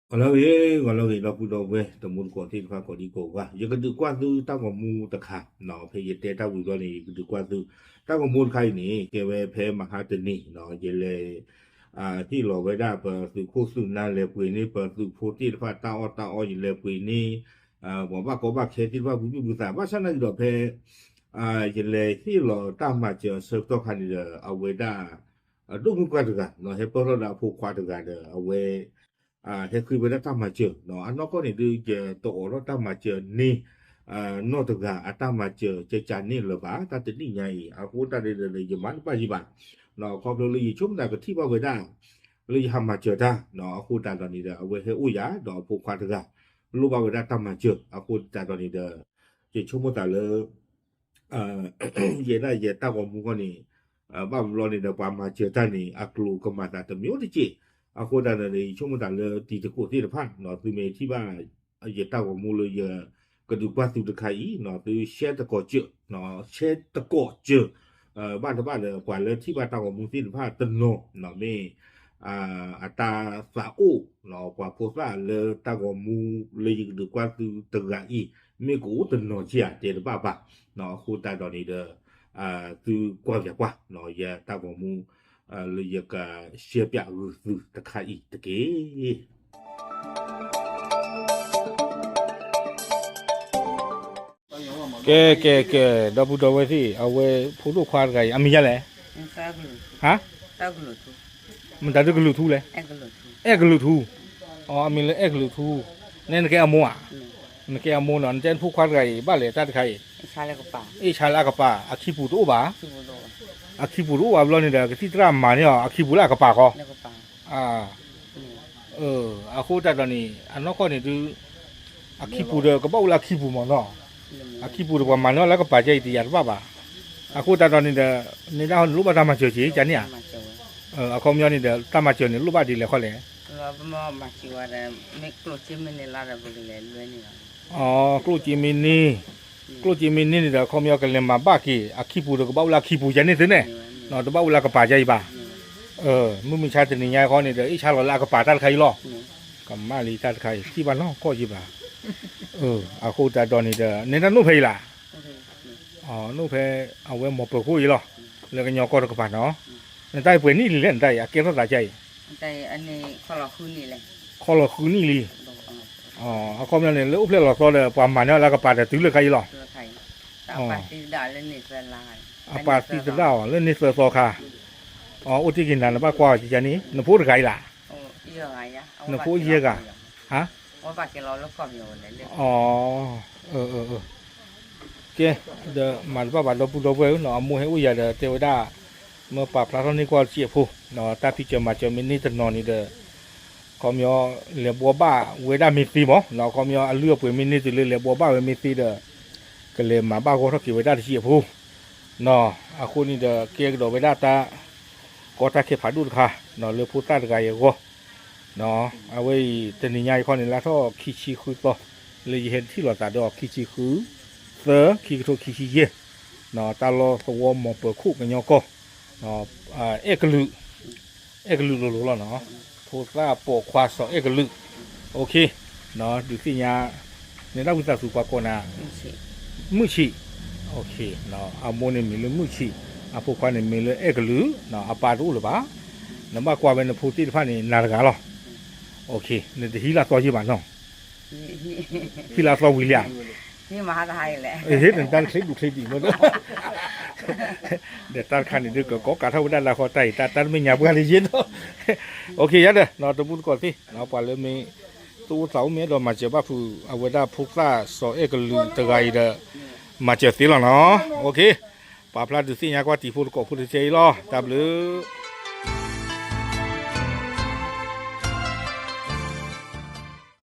ဂီၤလၢအဂ့ၤ, ဂီၤလၢအဂ့ၤ ဒီပုၢ်ဒီဝဲၢ် တံၤသကိးသ့ၣ်တဖၣ် ကိးဒံကိးဂၤ, ယကဒုးကွၢ်သုတၢ်ဂီၤမူတခါ, ဖဲယတဲတၢ်ဝံၤဘျီန့ၣ် ယကဒုးကွၢ်သု တၢ်ဂီၤမူတခါအံၤန့ၣ် ကဲဝဲဖဲမဟါတနံၤ ယလဲၤ ဟ့ၣ်လီၤဝဲဒၣ်ပသုးခိၣ်သုးနၢ် လဲၤပှ့ၤန့ၢ်ပသုးဖိသ့ၣ်တဖၣ် တၢ်အီၣ်တၢ်အီ ယလဲၤပှ့ၤန့ၢ် ပှၤဘၣ်ကီဘၣ်ခဲသ့ၣ်တဖၣ် ဘုဘံဘူသး ဘၣ်ဆၣ်နာ်က့ဒီးဖဲ ယလဲၤဟ့ၣ်လီၤတၢ်မၤစၢၤအဆၢကတီၢ်ခါန့ၣ်ဒီး အဝဲဒၣ် အဒိၣ်မုၣ်ခွါတဂၤ ဟဲပၢၢ်ထီၣ်ဒီးအဖိခွါတဂၤဒီး အဝဲ ဟဲဃ့ဝဲဒၣ်တၢ်မၤစၢၤ, အနီၢ်ကီၢ်န့ၣ်ဒုး ယတအိးထီၣ်တၢ်မၤစၢၤန့ၢ် နီၢ်တဂၤအတၢ်မၤစၢၤ ကကန့ၣ်လၢၤဘၣ် တၢ်တနံၣ်ညါအံၤ အဃိသတးဒီး ယမၤတဘၣ်ယံၤဘၣ်, ခီဖျိလၢယဆိကမိၣ်သးကထံၣ်ဘၣ်ဝဲဒၣ် လၢယဟးမၤစၢၤတၢ်, အဃိသတးဒီးန့ၣ်ဒီး အဝဲဟဲအိၣ်ယၤ ဒီးအဖိခွါတဂၤ လိၣ်ဘၣ်ဝဲဒၣ်တၢ်မၤစၢၤ အဃိသတးဒီးန့ၣ်ဒီး ယဆိကမိၣ်သးလၢ ယဲဒၣ်ယတၢ်ဂီၤမူခီန့ၣ် ဘၣ်ဘျီန့ၣ်ဒီး ပှၤမၤစၢၤတၢ်န့ၣ် အကျိၤကမၤသးတမံၤအိၣ်တစဲး, အဃိသတးဒီးန့ၣ် ယဆိကမိၣ်သးလၢတံၤသကိးသ့ၣ်တဖၣ် သုမ့ၢ်ထံၣ်ဘၣ် ယတၢ်ဂီၤမူလၢယကဒုးကွၢ်သုတခါအံၤ သု share တကိးစၢၤ, share တကိးစၢၤ ဘၣ်တဘၣ်ဒီး ပှၤလၢထံၣ်ဘၣ်တၢ်ဂီၤမူသ့ၣ်တဖၣ်တနီၤ မ့ၢ် အတၢ်သးအိၣ် ပှၤဖိသၣ်လၢတၢ်ဂီၤမူလၢယကဒုးကွၢ်သုတဂၤအံၤ မ့ၢ်ကအိၣ်တနီၤက့ဧါ တဲတဘၣ်ဘၣ်, အဃိသတးဒီးန့ၣ်ဒီး သုကွၢ်ပၠးကွၢ် ယတၢ်ဂီၤမူ လၢယက share ပၠးဂုာ်သုတခါအံၤတက့ၢ်. ကဲ ကဲ ကဲ ဒီပုၢ်ဒီဝဲၢ်သ့ၣ် အဝဲဖိဒိၣ်ခွါတဂၤအံၤ အမံၤဒ်လဲၣ်, ဟါ, မတၤဒုကလုာ်ထူလဲၣ်, အဲၣ်ကလုာ်ထူ, အမံၤလၢအဲၣ်ကလုာ်ထူ, နဲနကဲအမိၢ်ဧါ, နကဲအမိၢ်နီၤ နတဲနဖိခွါတဂၤအံၤ ဘၣ်လဲၤတၢ်တခါအံၤ, အ့ၣ်ဆါလၢအကပၤ, အခံပူၤတအိၣ်ဘၣ်, အခံပူၤတအိၣ်ဘၣ်ဘျီန့ၣ်ဒီး ကသံၣ်သရၣ်မၤန့ၢ်အီၤ အခံပူၤလၢအကပၤဃီ အဃိသတးဒီးန့ၣ် အနီၢ်ကီၢ်န့ၣ်ဒုး အခံပူၤဒီးကဘၣ်အိၣ်လၢအခံပူၤမးနီၤ, အခံပူၤဒီးပှၤမၤန့ၢ်အီၤလၢကပၤကဲအံၤတယာ်တဘၣ်ဘၣ်, အဃိသတးဒီးန့ၣ်ဒီး နဒၣ်ဟီန့ၣ်လိၣ်ဘၣ်တၢ်မၤစၢၤက့ၤကန့ၣ်ဧါ, အခီပညီန့ၣ်ဒီး တၢ်မၤစၢၤန့ၣ်လိၣ်ဘၣ်ဒ်လဲၣ်ခီလဲၣ် ကျိၣ်စ့မ့ၢ်န့ၢ်, ကျိၣ်စ့မ့ၢ်န့ၢ်န့ၣ်ဒီး အခီပညီကလဲၤမၤဘၣ်က့ၤ အခံပူၤဒီးကဘၣ်အိၣ်လၢအခံပူၤယၤန့ၣ်သုန့ၣ်, တဘၣ်အိၣ်လၢအကပၤယၤအံၤဘၣ်, မုၢ်မဆါတနံၤညါခီန့ၣ်ဒီး အ့ၣ်ဆါလီၤလၢအကပၤတၢ်တခါအံၤလီၤ, ကမၣ်လံတၢ်တခါအံၤ ထံၣ်ဘၣ်နီၢ်ကီၢ်ယံၤဘၣ်, အဃိသတးဒီးန့ၣ်ဒီး နတၢ်နိၣ်ဖဲအံၤလၢ် နိၣ်ဖဲအဝဲမီၤပၢၤခိၣ်အံၤလီၤ, လၢကညီကီၢ်တကပၤနီၤ, နတၢ်အံၤပှဲၤနံၣ်လံလဲၣ် နတၢ်အံၤ အကဲထီၣ်သးကါအံၤ, ခီလီၤဃုနံၣ်လံ, အခီပညီန့ၣ် လၢအိၣ်ဖျဲၣ်လီၤသီဒီး ပှၤမၤန့ၢ်အီၤလၢအကပၤဒီးတုၤလၢခါအံၤလီၤ, အပၢ်သံသဒၣ်အီၤလၢန့ၣ်သၢသီခါ, အိၣ်တ့ၢ်က့ၤနၤ နဘၣ်ကွၢ်အီၤကကန့ၣ် နဖိတဂၤအံၤလၢ်, နဖိအိၣ်ယဲၢ်ဂၤ, ဟါ ကဲ, ဒီးမၤတဘၣ်ဘၣ်ဒီပုၢ်ဒီဝဲၢ်ဧၢ, အမိၢ်ဟဲအိၣ်ယၤဒီးတဲဝဲဒၣ်, မ့ၢ်ပာ်ဖျါထီၣ်န့ၢ်ကွၢ်တစဲးဖိ, တၢ်ဖံးစၢၤမၤစၢၤမ့ၢ်န့ၢ်တနီၤန့ၣ်ဒီး, ခီပညီ လဲၤဘှီဘၣ်ဝဲဒၣ်မ့ၢ်သ့မး, ခီပညီအလုၢ်အပှ့ၤမ့ၢ်န့ၢ်တုၤလၢလဲၤဘှီဘၣ်ဝဲမ့ၢ်သ့ဒီး, ကလဲၤမၤဘၣ်ဂီၢ်ထီၣ်က့ၤဝဲဒၣ်တစဲးဖိ, အဃိန့ၣ်ဒီး ကဲကဒီးဝဲဒၣ်တၢ် ကီတၢ်ခဲဖးဒိၣ်တခါ, လၢဖိသၣ်တဂၤအံၤအဂီၢ် အဝဲအံၤ တနံၤညါအံၤခီန့ၣ် လါထီၣ်ခံဆံဃုသီ, လၢယဟဲထံၣ်လိာ်သးဒီးအီၤ ခံဆံဃုသီ, ခံကထိခံဆံယဲၢ်, တၢ်လီၢ်သဝီမီၤပၢၤခိၣ်ကညီကီၢ်, အဲၣ်ကလုာ်, အဲၣ်ကလုာ်လိၤလိၤလီၤနီၤ, ဖိသၣ်ပိာ်ခွါစီၤအဲၣ်ကလုာ်, ဒုးသ့ၣ်ညါ, နဒၣ်ဝံသးစူၤပှၤကိးနၤ မုၢ်ဆံး, အမိၢ်န့ၣ်မံၤလၢမုၢ်ဆံး, အဖိခွါန့ၣ်မံၤလၢအဲၣ်ကလုာ်, အပၢ်တအိၣ်လၢၤဘၣ်, နဘၣ်ကွၢ်ဝဲနဖိသ့ၣ်တဖၣ်န့ၣ် နၤတဂၤလီၤ, နတဟံးလၢသီယ့ၢ်ဘၣ်နီၤ, ဟံးလၢသီဝံၤလံဧါ, ဟ့ၣ်နတၢ်ချ့ဒူၣ်ချ့ဒံးမ့ၢ်, ဒီးတၢ်တခါန့ၣ်ဒုးကကိးကးထီၣ်ဝဲဒၣ်လၢဃီတၢ်အံၤ တၢ်တမ့ၢ်ညါပှၢ်လၢယ့ၢ်နီၤ, ယၤဒီး တမူတကိးသ့ၣ် ပှၤလၢမ့ၢ် သူၣ်အိၣ်သးအိၣ်မ့ၢ်အဲၣ်ဒိးမၤစၢၤဘၣ်ဖုး အဝဲဒၣ်ဖိသၣ်စီၤအဲၣ်ကလုာ်တဂၤအံၤဒီး မၤစၢၤသ့လီၤနီၤ, ပာ်ဖျါဒုးသ့ၣ်ညါကွၢ်တံၤဖိသကိးဖိတစဲးအံၤလီၤ, တၢ်ဘျုး